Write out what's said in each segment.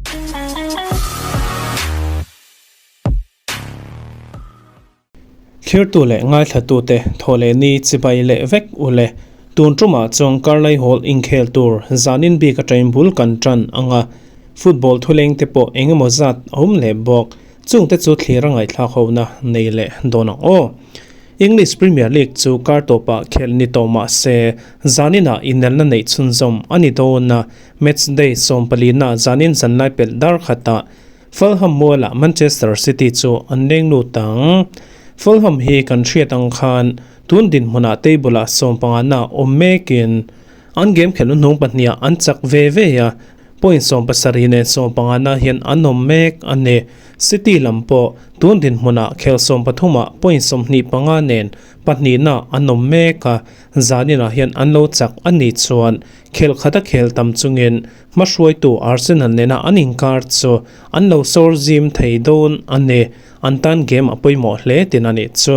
Thirtu leh ngaithlatute thaw leh ni chibai leh vek u le. Tun tumah chuan Karlai Hall inkhel tur zanin bik atangin bul kan tan ang a, football thuleng te pawh eng emaw zat a awm leh bawk. Chungte chu thlir a ngaihthlak hona nei leh dawn ang aw. English Premier League chu kar tawpah khelh ni tawh mah se, zaninah inelna neih chhunzawm a ni dawn a, match day sawmpalina zanin zanlai pelh dar khatah Fulham mualah Manchester City chu an leng lut ang. Fulham hi kan hriat ang khan tun dinhmunah table-ah sawmpangana awm mekin an game khelh hnung pahniha an chak ve ve a, point 70 nen sawmpangana hian an awm mek a ni. City lam pawh tun dinhmunah khel sawmpathumah point 25 nen pahnihna an awm mek a, zaninah hian an lo chak a nih chuan khel khata khel tam chungin Hmahruaitu Arsenal nena an inkar chu an lo sawr zim thei dawn a ni. An tan game a pawimawh hle tin a nih chu.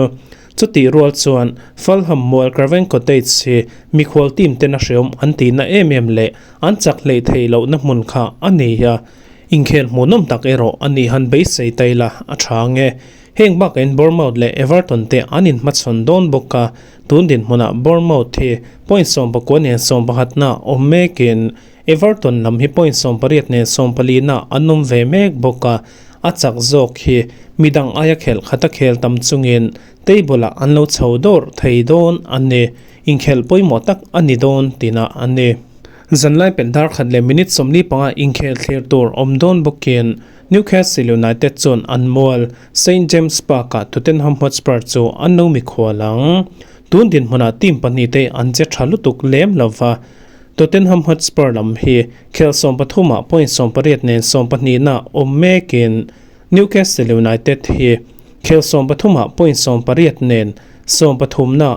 Chutih rual chuan Fulham mual Craven Cottage hi mikhual team tena hreawm an tihna em em leh an chak hleih theih lohna hmun kha a ni a. Inkhel hmuhnawm tak erawh a nih han beisei ta ila a tha ang e. Heng bakain Bournemouth leh Everton te an inhmachhawn dawn bawk a, tun dinhmunah Bournemouth hi point 19 nen 11 na awm mekin Everton lam hi point 18 nen 14 na an awm ve mek bawk a, a chak zawk hi midang aia khelh khat a khel tam chungin table ah an lo chho dawrh thei dawn a ni. Inkhelh pawimawh tak a ni dawn tina a ni. Zanlai pelh dar khat leh minute 45 inkhel thlir tur awm dawn bawkin Newcastle United chuan an mual St James Park-ah Tottenham Hotspur chu an lo mikhual ang. Tun dinhmunah team pahnihte an che tha lutuk lem lo va, Tottenham Hotspur lam hi khel 13-ah point 18 nen 12-na awm mekin Newcastle United hi khel 13-ah point 18 nen 13-na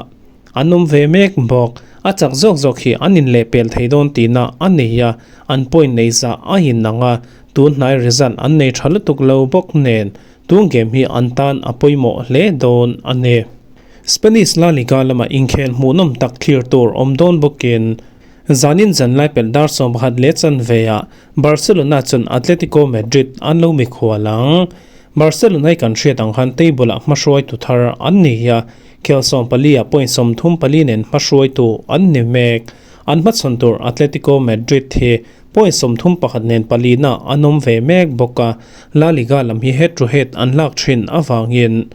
an awm ve mek bawk. A chak zawk zawk hi an inlehpel thei dawn tihna a nei a, an point nei zah a inang a, tun hnai result an nei tha lutuk lo bawk nen tun game hi an tan a pawimawh hle dawn a ni. Spanish La Liga lama inkhel hmuhnawm tak thlir tur awm dawn bawkin zanin zanlai pelh dar 11 leh chanveah Barcelona chuan Atletico Madrid an lo mikhual ang. Barcelona hi kan hriat ang khan table-ah hmahruaitu thar an ni a, khel 14-ah point 34 nen hmahruaitu an ni mek. An hmachhawn tur Atletico Madrid hi point 31 nen palina an awm ve mek bawk a, La Liga lam hi head to head an lak thin avangin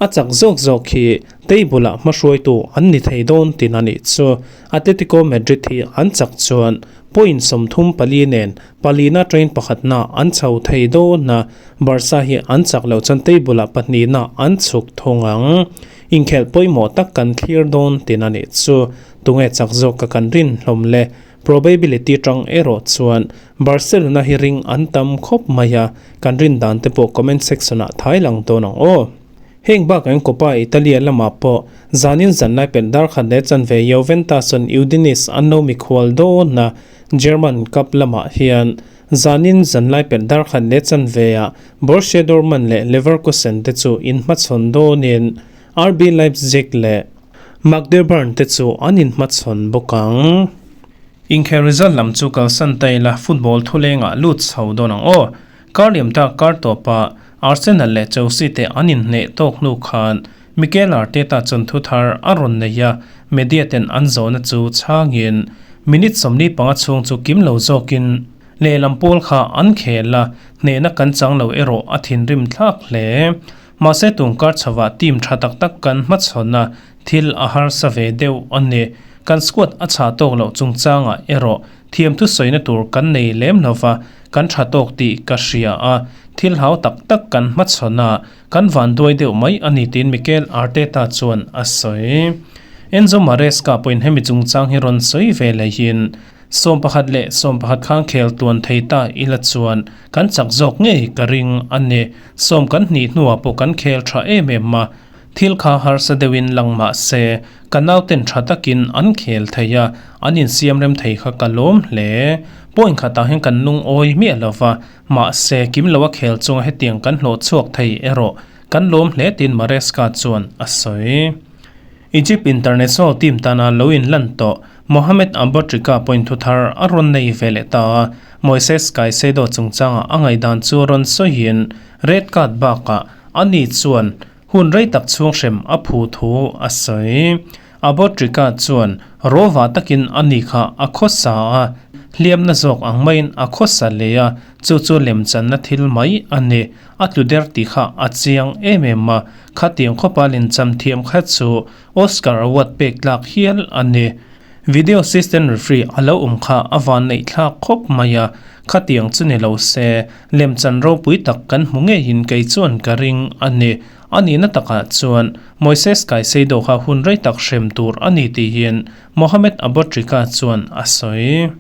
a chak zawk zawk hi table-ah hmahruaitu an ni thei dawn tin a nih chu. Atletico Madrid hi an chak chuan point 34 nen palina train pakhatna an chho thei dawn a, Barca hi an chak loh chuan table-ah pahnihna an chhuk thung ang. Inkhelh pawimawh tak kan thlir dawn tin a nih chu. Tunge chak zawk ka kan rin hlawm le? Probability tang erawh chuan Barcelona hi ring an tam khawp mai a, kan rin dan te pawh comment section ah thai lang dawn ang aw. Heng bakah hian Coppa Italia lamah pawh zanin zanlai pelh dar khat leh chanve Juventus chuan Udinese an lo mikhual dawn a, German Cup lamah hian zanin zanlai pelh dar khat leh chanve ah Borussia Dortmund leh Leverkusen te chu inhmachhawn dawnin RB Leipzig leh Magdeburn te chu an inhmachhawn bawk ang. Inkhel result lam chu kalsan ta ila football thulengah lut chho dawn ang aw. Kar liam tak kar tawpah Arsenal leh Chelsea te an inhneh tawk hnu khan Mikel Arteta chuan thu thar a rawn nei a, media ten an zawhna chu chhangin minute 45 chhung chu kim lo zawkin lehlam pawl kha an khel a, hnehna kan chang lo erawh a thinrim thlak hle. Mahse tungkar chhovah team tha tak tak kan hmachhawn a, thil a harsa ve deuh a ni. Kan squad a chhah tawk loh chungchangah erawh thiam thusawina tur kan nei lem lo va, kan tha tawk tih ka hria a, thil hau tak tak kan hmachhawn a, kan van duai deuh mai a ni tiin Mikel Arteta chuan a sawi. Enzo Maresca pawhin hemi chungchang hi rawn sawi ve laiin, 11 leh 11 khang khel tluan thei ta ila chuan kan chak zawk ngei ka ring a ni. Sawm kan hnih hnuah pawh kan khel tha em em a, thil kha harsa deuhin lang mah se ka nauten tha takin an khel thei a, an insiam rem thei kha ka lawm hle. Point khatah hian kan lungawi miah lo va, mahse kim loa khel chunga hetiang kan hlawh chhuak thei erawh kan lawm hle tiin Maresca chuan a sawi. Egypt international team tana lo inlan tawh. Mohamed Aboutrika pawhin thu thar a rawn nei ve leh ta a, Moises Caicedo chungchanga a ngaihdan chu rawn sawiin red card bakah ani chuan hun rei tak chhung hrem a phu thu a sawi. Aboutrika chuan rawva takin ani kha a khawsa a, hliamna zawk ang maiin a khawsa leh a, chu chu lemchanna thil mai a ni. A tlu der tih kha a chiang em em a, khatiang khawpa lemcham thiam kha chu Oscar Award pek tlak hial a ni. Video assistant referee a lo awm kha a van neih thlak khawp mai a, khatiang chu ni lo se, lemchan ropui tak kan hmu ngeiin kei chuan ka ring a ni. A nihna takah chuan Moises Caicedo kha hun rei tak hrem tur a ni tihin Mohamed Aboutrika chuan a sawi.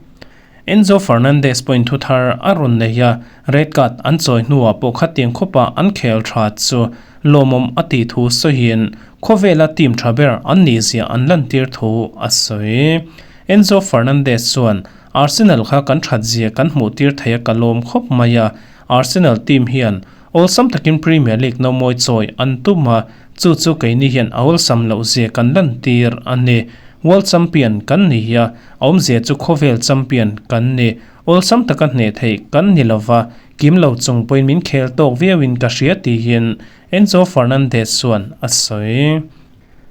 Enzo Fernandez pawhin thu thar a rawn nei a, red card an chawi hnuah pawh khatiang khawpa an khel tha chu lawmawm a tih thu sawiin khawvela team tha ber an nihzia an lantir thu a sawi. Enzo Fernandez chuan, Arsenal kha kan thatzia kan hmuhtir thei a ka lawm khawp mai a, Arsenal team hian awlsam takin Premier League nomawi chawi an tum a, chu chu keini hian a awlsam lohzia kan lantir a ni. World Champion kan ni hi a, awmzia chu khawvel champion kan ni. Awlsam taka hneh theih kan ni lova, kim lo chung pawhin min khel tawk viauin ka hria tihin Enzo Fernandez chuan a sawi.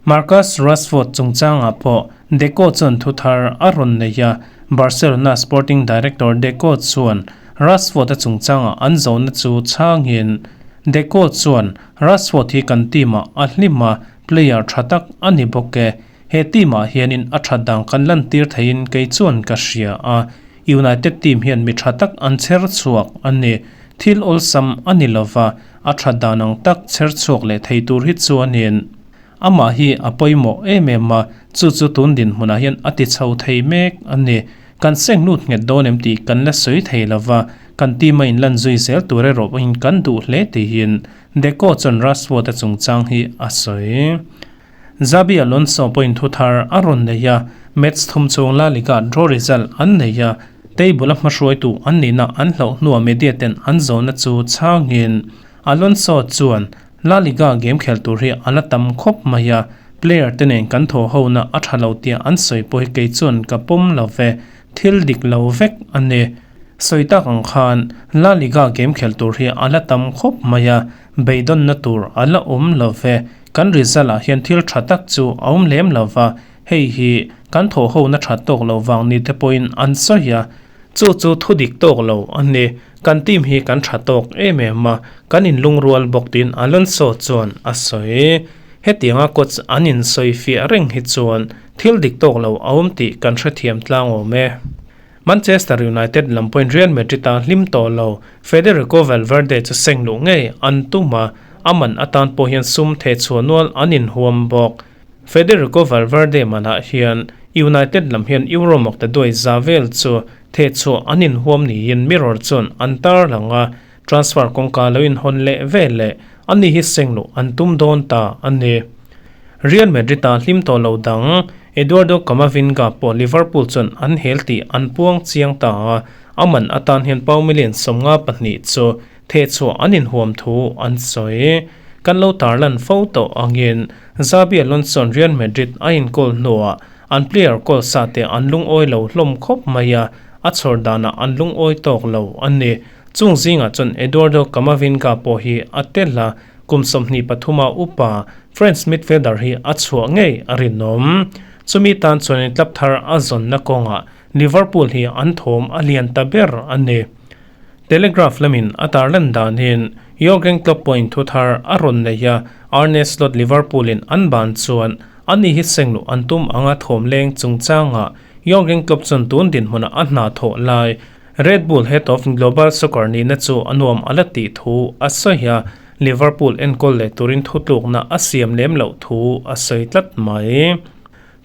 Marcus Rashford chungchangah pawh Deco chuan thu thar a rawn nei a, Barcelona sporting director Deco chuan Rashford-a chungchangah an zawhna chu chhangin, Deco chuan, Rashford hi kan team-ah a hlim a, player tha tak a ni bawk e. He team ah hianin a that dan kan lantir theiin kei chuan ka hria a, United team hian mi tha tak an chher chhuak a ni. Thil awlsam a ni lova, a that dan ang tak chher chhuak leh thei tur hi chuanin amah hi a pawimawh em em a, chu chu tun dinhmunah hian a ti chho thei mek a ni. Kan seng lut nghet dawn em tih kan la sawi thei lova, kan team a inlan zui zel tur erawh pawhin kan duh hle tihin Deco chuan Rashford-a chungchang hi a sawi. Xabi Alonso pawhin thu thar a rawn nei a, match thum chung La Liga draw result an nei a, table a hmahruaitu an nihna an hlauh hnuah media ten an zawhna chu chhangin Alonso chuan La Liga game khel tur hi a la tam khawp mai a, player te nen kan thaw hona a tha lo tia an sawi pawh hi kei chuan ka pawm lo ve, thil dik lo vek a ni. Sawi tak ang khan La Liga game khel tur hi a la tam khawp mai a, Beidawnna tur a la awm lo ve. Kan result ah hian thil tha tak chu a awm lem lo va, hei hi kan thawhhona tha tawk lo vang ni te pawhin an sawi a. Chu chu thu dik tawk lo a ni. Kan team hi kan tha tawk em em a, kan inlungrual bawk tiin Alonso chuan a sawi. Hetianga coach an insawi fiah reng hi chuan thil dik tawk lo a awm tih kan hrethiam tlang awm e. Manchester United lam pawhin Real Madrid a hlim tawh lo. Federico Valverde chu seng luh ngei an tum a, a man atan pawh hian sum thehchhuah nual an inhuam bawk. Federico Valverde manah hian United lam hian Euro mawkte duai za vel chu thehchhuah an inhuam niin Mirror chuan an tarlang a, transfer kawngka lo inhawn leh veleh ani hi seng luh an tum dawn ta a ni. Real Madrid a hlim tawh lo dang, Eduardo Camavinga pawh Liverpool chuan an hel tih an puang chiang ta a, a man atan hian pau million 52 chu thehchhuah an inhuam thu an sawi. Kan lo tarlan fo tawh angin Xabi Alonso-a'n Real Madrid a inkawl hnuah an player kawl sa te an lungawi lo hlawm khawp mai a, a chhawr danah an lungawi tawk lo a ni. Chung zingah chuan Eduardo Camavinga pawh hi a tel a, Kum 23 a upa French midfielder hi a chhuah ngei a rinawm. Chumi tan chuanin club thar a zawnna kawngah Liverpool hi an thawm a lian ta ber a ni. Telegraph lamin a tarlan danin Jurgen Klopp pawhin thu thar a rawn nei a, Arne Slot Liverpool-in an ban chuan ani hi sengluh an tum anga thawm leng chungchangah Jurgen Klopp chuan tun dinhmunah a hna thawh lai Red Bull head of global soccer nihna chu a nuam a la tih thu a sawi a, Liverpool enkawl leh turin thutlukna a siam lem loh thu a sawi tlat mai.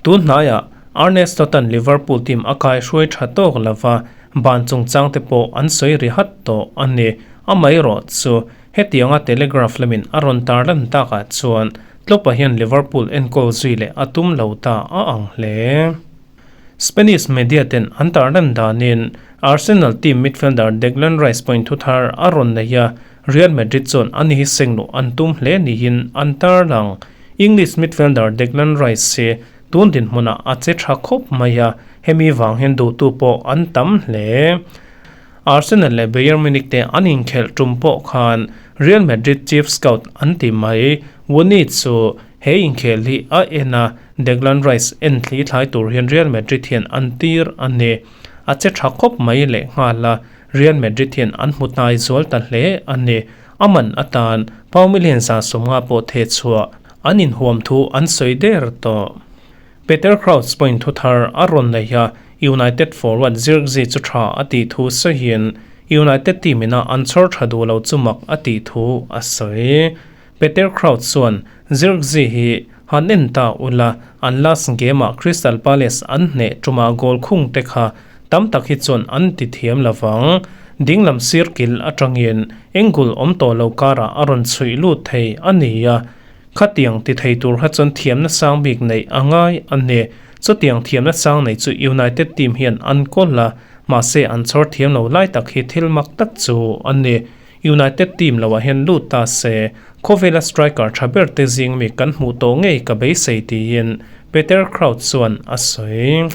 Tun hnaiah Arne Slot-a'n Liverpool team a kaihruai tha tawk lova, ban chungchang te pawh an sawi ri hat tawh a ni. Amaherawh chu hetianga Telegraph lamin a rawn tarlan takah chuan Klopp-a hian Liverpool enkawl zui leh a tum lo ta a ang hle. Spanish media ten an tarlan danin Arsenal team midfielder Declan Rice pawhin thu thar a rawn nei a, Real Madrid chuan ani hi seng luh an tum hle niin an tarlang. English midfielder Declan Rice hi Tun dinhmunah a che tha khawp mai a, hemi vang hian duhtu pawh an tam hle. Arsenal leh Bayern Munich te an inkhelh tum pawh khan Real Madrid chief scout an ti mai. Wooni chu he inkhel hi a en a, Declan Rice en thli thlai tur hian Real Madrid hian an tir a ni. A che tha khawp mai lehnghal a, Real Madrid hian an hmu hnai zual ta hle a ni. A man atan pau million 150 pawh theh chhuah an inhuam thu an sawi der tawh. Peter Crouch pawhin thu thar a rawn nei a, United forward Zirkzee chu tha a tih thu sawiin United team ina an chhawr tha duh lo chu mak a tih thu a sawi. Peter Crouch chuan Zirkzee hi han en ta ula, an last game ah Crystal Palace an hneh tumah goal khung te kha tam tak hi chuan an ti thiam lo vang. Dinglam sir kil atangin angle awm tawh lo karah a rawn chhuih lut thei a ni a. Khatiang ti thei tur kha chuan thiamna sang bik neih a ngai a ni. Chutiang thiamna sang nei chu United team hian an kawl a, mahse an chhawr thiam lo lai tak hi thil mak tak chu a ni. United team loah hian lut ta se, khawvela striker tha ber te zing mi kan hmuh tawh ngei ka beisei tiin Peter Crouch chuan a sawi.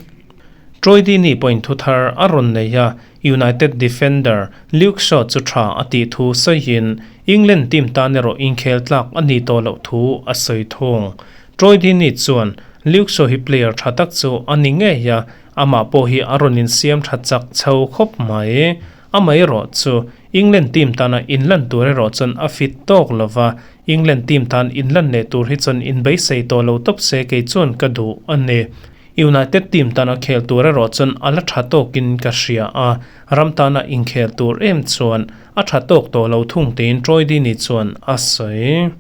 Troy Deeney pawhin thu thar a rawn nei a, United defender Luke Shaw chu tha a tih thu sawiin England team tan erawh inkhel tlak a ni tawh loh thu a sawi thung. Troy Deeney chuan Luke Shaw hi player tha tak chu a ni ngei a, amah pawh hi a rawn insiam tha chak chho khawp mai. Amaherawh chu England team tana inlan tur erawh chuan a fit tawk lova, England team tan inlan leh tur hi chuan inbeisei tawh lo tawp se kei chuan ka duh a ni. United team tana khel tur erawh chuan a la tha tawkin ka hria a, ram tana inkhel tur em chuan a tha tawk tawh lo thung tiin Troy Deeney chuan a sawi.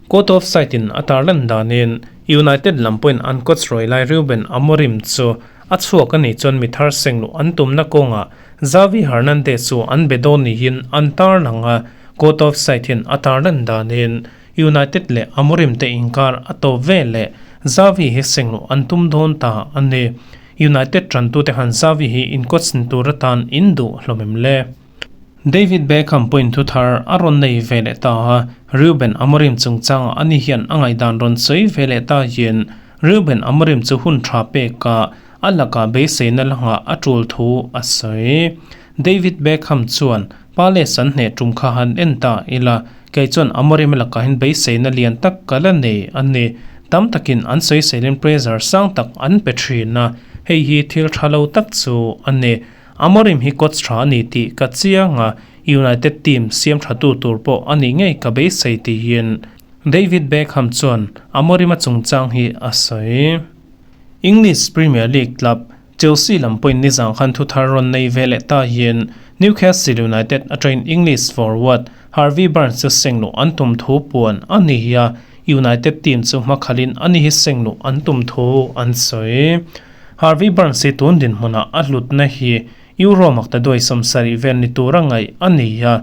Court of side in a tarlan danin United lam pawhin an coach rawi lai Ruben Amorim chu a chhuak a nih chuan mi thar seng luh an tumna kawngah Xavi Hernandez chu an be dawn niin an tarlang a, Court of side hian a tarlan danin United leh Amorim te inkar a tawp ve leh Xavi hi sengluh an tum dawn ta a ni. United tantute khan Xavi hi incoach ni tur atan in duh hlawm em le? David Beckham pawhin thu thar a rawn nei ve leh ta a, Ruben Amorim chungchangah ani hian a ngaihdan rawn sawi ve leh ta hian Ruben Amorim chu hun tha pek a, a lakah beiseina la nghah a tul thu a sawi. David Beckham chuan Palace an hneh tum kha han en ta ila, kei chuan Amorim lakah hian beiseina lian tak ka la nei a ni. Tam takin an sawiselin pressure sang tak an pe thin a, hei hi thil tha lo tak chu a ni. Amorim hi coach tha a ni tih ka chiang a, United team siam tha tu tur pawh a nih ngei ka beisei tiin David Beckham chuan Amorim-a chungchang hi a sawi. English Premier League club Chelsea lam pawhin nizang khan thu thar rawn nei ve leh ta hian Newcastle United atangin English forward Harvey Barnes chu sengluh an tum thu puan a ni a, United team chu hmakhalin a ni hi sengluh an tum thu an sawi. Harvey Barnes hi tun dinhmunah a hlutna hi Euro makta duai 70 vel ni tura ngaih a ni a,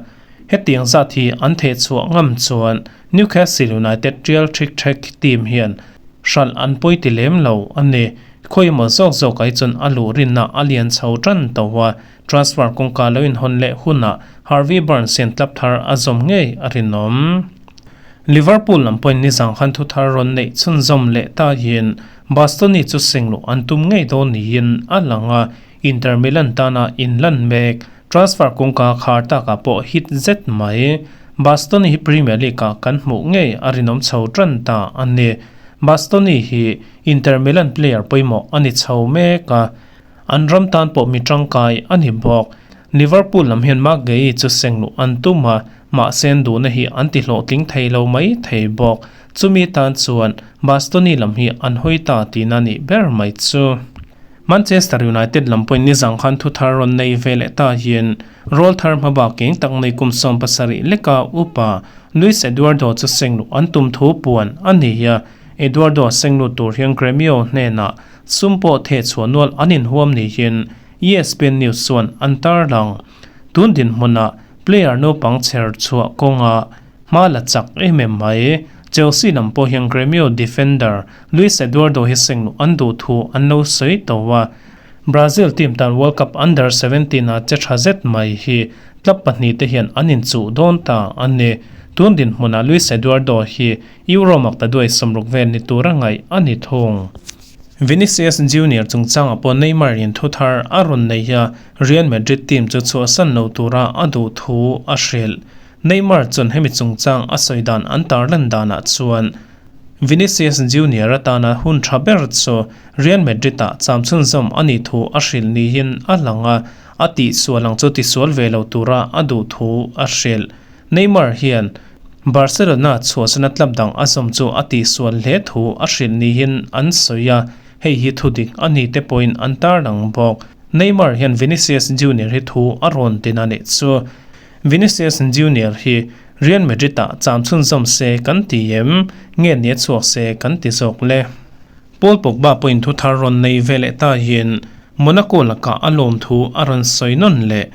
hetiang zat hi an thehchhuah ngam chuan Newcastle United trial thik thek team hian hralh an pawi ti lem lo a ni. Khawimaw zawk zawk ai chuan a luh rinna a lian chho tan tawh a, transfer kawngka lo inhawn leh hunah Harvey Barnes hian club thar a zawm ngei a rinawm. Liverpool lam pawhin nizang khan thu thar rawn neih chhunzawm leh tahin Bastoni chu sengluh an tum ngei dawn niin a lang a, Inter Milan tana inlan mek transfer kawngka khar takah pawh hit zet mai. Bastoni hi Premier League-ah kan hmuh ngei a rinawm chho tan ta a ni. Bastoni hi Inter Milan player pawimawh a ni chho mek a, an ram tan pawh mi tangkai a ni bawk. Liverpool lam hian Marc Guehi chu sengluh an tum a, mahse an duhna hi an ti hlawhtling thei lo mai thei bawk. Chumi tan chuan Bastoni lam hi an hawi ta tihna a nih ber mai chu. Manchester United lam pawhin nizang khan thu thar rawn nei ve leh ta hian rawl thar hmabak eng tak nei kum 70 leka upa Luis Eduardo chu sengluh an tum thu puan a ni a. Eduardo senglut tur hian Gremio hnenah sum pawh theh chhuah nual an inhuam niin ESPN News chuan an tarlang. Tun dinhmunah player naupang chher chhuah kawnga hma la chak em em mai. Chelsea lam pawh hian Gremio defender Luis Eduardo hi sengluh an duh thu an lo sawi tawh a. Brazil team tan World Cup Under 17 a che tha zet mai hi club pahnih te hian an inchuh dawn ta a ni. Tun dinhmunah Luis Eduardo hi Euro makta duai 60 vel ni tura ngaih a ni thung. Vinicius Junior chungchangah pawh Neymar in thu thar a rawn nei a, Real Madrid team chu chhuahsan lo tura a duh thu a hrilh. Neymar chuan hemi chungchang a sawi dan an tarlan danah chuan Vinicius Junior atana hun tha ber chu Real Madrid-ah cham chhunzawm a nih thu a hrilh niin a lang a, a tihsual ang chu tisual ve lo tura a duh thu a hrilh. Neymar hian Barcelona chhuahsana club dang a zawm chu a tihsual hle thu a hrilh niin an sawi a, hei hi thudik a ni te pawhin an tarlang bawk. Neymar hian Vinicius Junior hi thu a rawn tin a nih chu. Vinicius Junior hi Real Madrid-ah cham chhunzawm se kan ti em? Nge nia chhuak se kan ti zawk le? Paul Pogba pawhin thu thar rawn nei ve leh ta hian Monaco lakah a lawm thu a rawn sawi nawn leh.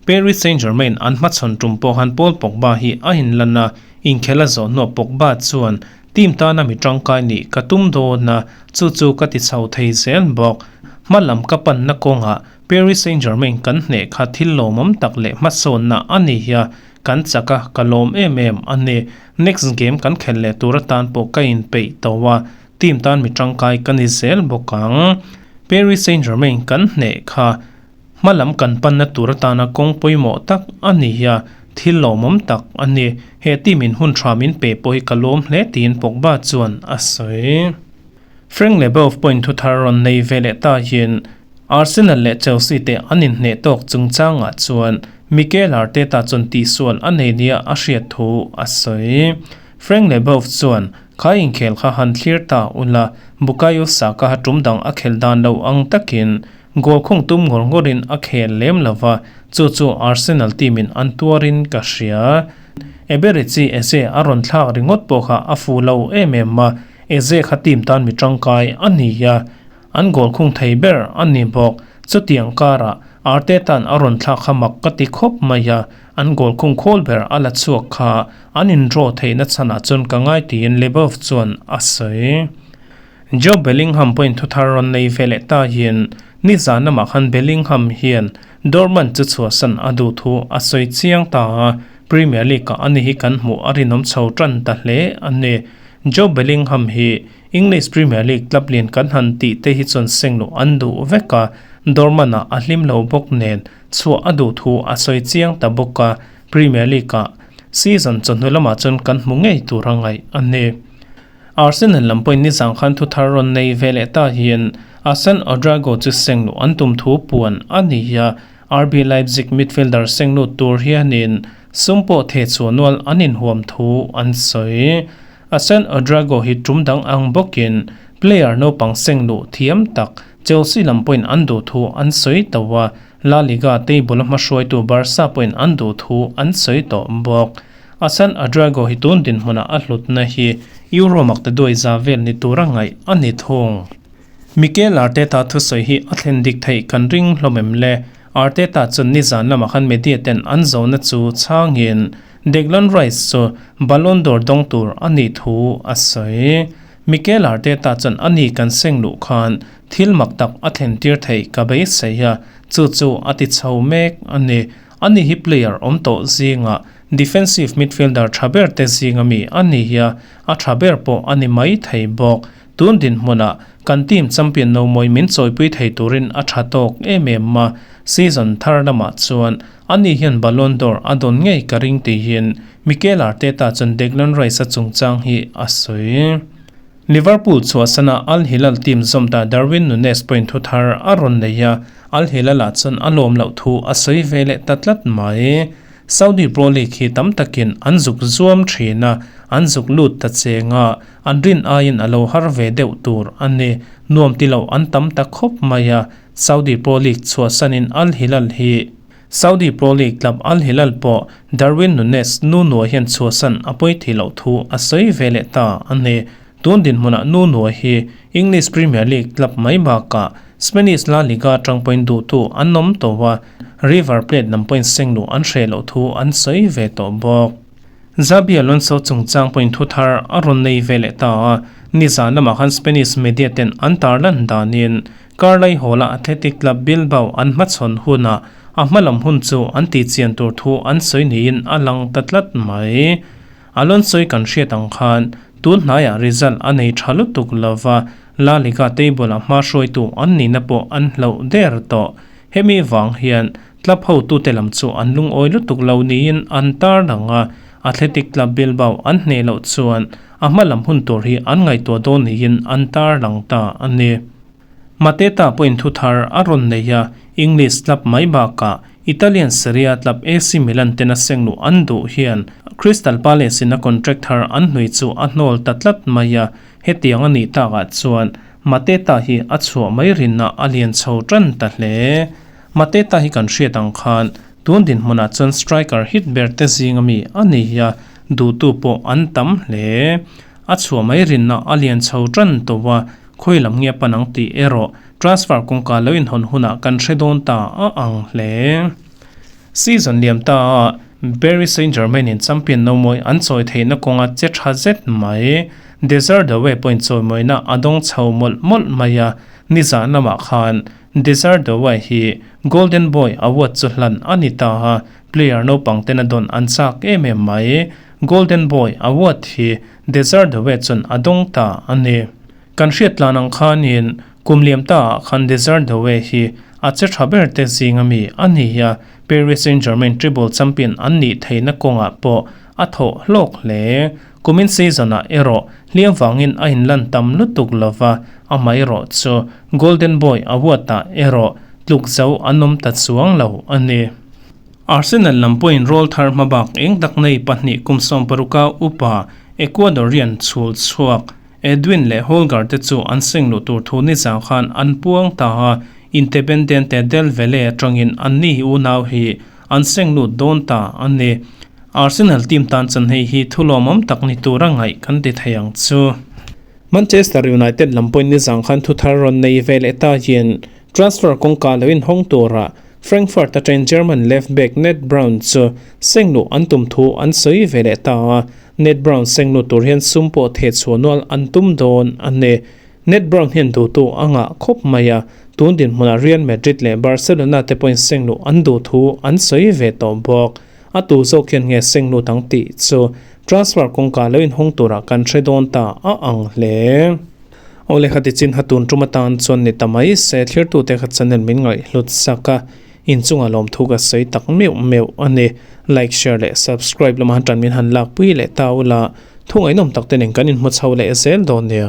Paris Saint-Germain an hmachhawn tum pawh khan Paul Pogba hi a inlan a, inkhel a zawh hnuah Pogba chuan, Team tana mi tangkai nih ka tum dawn a, chu chu ka ti chho thei zel bawk. Hma lam ka panna kawngah Paris Saint-Germain kan hneh kha thil lawmawm tak leh hmasawnna a ni a, kan chak a, ka lawm em em a ni. Next game kan khelh leh tur atan pawh ka inpeih tawh a, team tan mi tangkai ka ni zel bawk ang. Paris Saint-Germain kan hneh kha hma lam kan panna tur atana kawng pawimawh tak a ni a, thil lawmawm tak a ni. He team in hun tha min pe pawh hi ka lawm hle tiin Pogba chuan a sawi. Frank Leboeuf pawhin thu thar rawn nei ve leh ta hian Arsenal leh Chelsea te an inhneh tawk chungchangah chuan Mikel Arteta chuan tihsual a nei nia a hriat thu a sawi. Frank Leboeuf chuan, Kha inkhel kha han thlir ta ula, Bukayo Saka ha tum dang a khel dan lo ang takin goal khung tum ngawr ngawrin a khel lem lo va, chu chu Arsenal team in an tuarin ka hria. Eberechi Eze a rawn thlak ringawt pawh kha a fu lo em em a, Eze kha team tan mi tangkai a ni a. An goal khung thei ber a ni bawk. Chutiang karah Arteta'n a rawn thlak kha mak ka ti khawp mai a, an goal khung khawl ber a la chhuak kha an in draw theihna chhanah chuan ka ngai tiin Leboeuf chuan a sawi. Jobe Bellingham pawhin thuthar rawn nei ve leh ta hian nizan lamah khan Bellingham hian Dortmund chu chhuahsan a duh thu a sawi chiang ta a, Premier League-ah ani hi kan hmuh a rinawm chho tan ta hle a ni. Jobe Bellingham hi English Premier League club lian kan han tih te hi chuan seng loh an duh vek a, Dortmund ah a hlim lo bawk nen chhuah a duh thu a sawi chiang ta bawk a, Premier League ah season chawhnu lamah chuan kan hmu ngei tur a ngaih a ni. Arsenal lam pawhin nizang khan thu thar rawn nei ve leh ta hian Arsene Odrago chu seng loh an tum thu puan a ni a, RB Leipzig midfielder seng lut tur hianin sum pawh theh chhuah nual an inhuam thu an sawi. Asen Odrago hi tum dang ang bawkin player naupang seng luh thiam tak Chelsea lam pawhin an duh thu an sawi tawh a, La Liga table a hmahruaitu Barca pawhin an duh thu an sawi tawh bawk. Asen Odrago hi tun dinhmunah a hlutna hi Euro makta duai za vel ni tura ngaih a ni thung. Mikel Arteta thusawi hi a thlen dik theih kan ring hlawm em le? Arteta chuan nizan lamah khan media ten an zona chu chhangin Declan Rice chu Ballon d'Or dawng tur a nih thu a sawi. Mikel Arteta chuan a ni kan seng luh khan thil mak tak a thlen tir theih ka beisei a, chu chu a ti chho mek a ni. Ani hi player awm tawh zingah defensive midfielder tha ber te zinga mi a ni a, a tha ber pawh a ni mai thei bawk. Tun dinhmunah kan team champion no mawi min chawipui thei turin a tha tawk em em a, season thar lamah chuan Ani hian Ballon d'Or a dawn ngei ka ring tihin Mikel Arteta chuan Declan Rice-a chungchang hi a sawi. Liverpool chhuahsana Al Hilal team zawm ta Darwin Nunez pawhin thu thar a rawn nei a, Al Hilal-ah chuan a lawm loh thu a sawi ve leh ta tlat mai. Saudi Pro League hi tam takin an zuk zuam thin a, an zuk lut ta cheng a, an rin aiin a lo har ve deuh tur a ni. Nuam ti loh an tam ta khawp mai a, Saudi Pro League chhuahsanin Al Hilal hi Saudi Pro League club Al Hilal pawh Darwin Nunez Nuno hian chhuahsan a pawi thei loh thu a sawi ve leh ta a ni. Tun dinhmunah Nuno hi English Premier League club mai bakah Spanish La Liga atang pawhin duhtu an awm tawh a, River Plate lam pawhin seng luh an hreh loh thu an sawi ve tawh bawk. Xabi Alonso chungchang pawhin thu thar a rawn nei ve leh ta a, nizan lamah khan Spanish media ten an tarlan danin Karlai Hall-a Athletic Club Bilbao an hmachhawn hunah a hmalam hun chu an tihchian tur thu an sawi niin a lang ta tlat mai. Alonso-i kan hriat ang khan tun hnaiah result a nei tha lutuk lo va, La Liga table-a hma hruaitu an nihna pawh an hloh der tawh. Hemi vang hian club hotute lam chu an lungawi lutuk lo niin an tarlang a, Athletic Club Bilbao an hneh loh chuan a hma lam hun tur hi an ngaihtuah dawn niin an tarlang ta a ni. Mateta pawhin thu thar a rawn nei a, English club mai bakah Italian Serie A club AC Milan tena sengluh an duh hian Crystal Palace in a contract thar an hnui chu a hnawl ta tlat mai a, hetiang a nih takah chuan Mateta hi a chhuah mai rinna a lian chho tan ta hle. Mateta hi kan hriat ang khan tun dinhmunah chuan striker hit ber te zing ami a ni a, duhtu pawh an tam hle. A chhuah mai rinna a lian chho tan tawh a, khawi lam nge a pan ang tih erawh transfer kawngka lo inhawn hunah kan hre dawn ta a ang hle. Season liam ta a Paris Saint-Germain in champion no mawi an chawi theihna kawnga che tha zet mai. Desire Doue pawhin chawimawina a dawng chho mawlh mawlh mai a, nizah lamah khan Desire Doue hi Golden Boy award chu hlan a ni ta a, player naupang ten a dawn an chak em em mai. Golden Boy award hi Desire Doue chuan a dawng ta a ni. Kan hriat tlan ang khanin kum liam ta ah khan Desire Doue hi a che tha ber te zing ami a ni a, Paris Saint-Germain treble champion an nih theihna kawngah pawh a thawh hlawk hle. Kumin season ah erawh hliam vangin a inlan tam lutuk lova, amaherawh chu Golden Boy award ah erawh tluk zo an awm ta chuang lo a ni. Arsenal lam pawhin rawl thar hmabak eng tak nei pahnih kum 60 upa Ecuadorian chhul chhuak Edwin leh Holger te chu an seng luh tur thu nizang khan an puang ta a, Independiente del Valle atangin anni unau hi an seng lut dawn ta a ni. Arsenal team tan chuan hei hi thu lawmawm tak ni tura ngaih kan ti thei ang chu. Manchester United lam pawhin nizang khan thu thar rawn nei ve leh ta hian transfer kawngka lo inhawng tura Frankfurt atangin German left back Ned Brown chu seng luh an tum thu an sawi ve leh ta a, Ned Brown seng lut tur hian sum pawh theh chhuah nual an tum dawn a ni. Ned Brown hian duhtu a ngah khawp mai a, tun dinhmunah Real Madrid leh Barcelona te pawhin seng luh an duh thu an sawi ve tawh bawk. A tu zawk hian nge seng lut ang tih chu transfer kawngka lo inhawng turah kan hre dawn ta a ang hle. Aw le khati chin ha tun tum atan chuan ni ta mai se thlirtute kha channel min ngaihhlut sak a. Inchunga lawmthu ka sawi tak meuh meuh a ni. Like, share leh subscribe lama han tan min han lakpui leh ta ula, thu ngaihnawm tak te nen kan inhmu chho leh zel dawn nia.